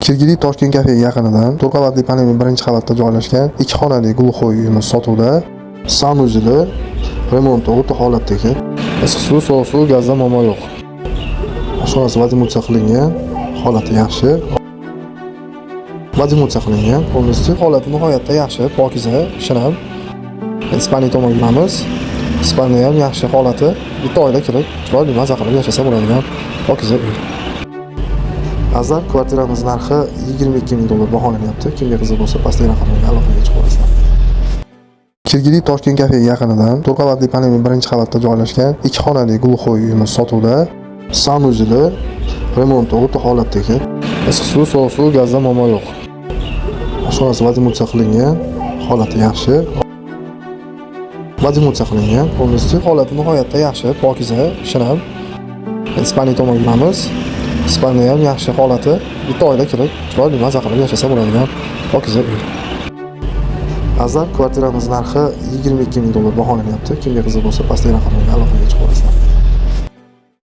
Kirgili Toshkent kafe yaqinidan 4 qavatli panelning birinchi qavatda joylashgan 2 xonali глухой uyimiz sotuvda. Санузел i, remonti o'rta holatdagi. Issiq suv, sovuq suv, gazda muammo yo'q. Oshxonasi возмутиться qilingan, holati yaxshi. Возмутиться qilingan, полностью holati nihoyatda yaxshi, pokiza, shinam. Спальный tomonga yuramiz. Спальный ham yaxshi holati. Bitta oila kirib, chiroyli maza qilib yashasa bo'ladigan pokiza uy. Azizlar, kvartiramiz narxi 22 ming dollar baholanyapti. Kimga qiziq bo'lsa, pastdagi raqamlarga aloqaga chiqib olasizlar. Kirgili Toshkent kafe yaqinidan 4 qavatli panelning birinchi qavatda joylashgan 2 xonali глухой uyimiz sotuvda. Санузел i, remonti o'rta holatdagi. Issiq suv, sovuq suv, gazda muammo yo'q. Oshxonasi возмутиться qilingan, holati yaxshi. Возмутиться qilingan, полностью holati nihoyatda yaxshi, pokiza, shinam. Спальный tomonga yuramiz. Спальный ham yaxshi holati. Bitta oila kirib, chiroyli maza qilib yashasa bo'ladigan pokiza uy. Azizlar, kvartiramiz narxi 22 ming dollar baholanyapti. Kimga qiziq bo'lsa, pastdagi raqamlarga aloqaga chiqib olasizlar.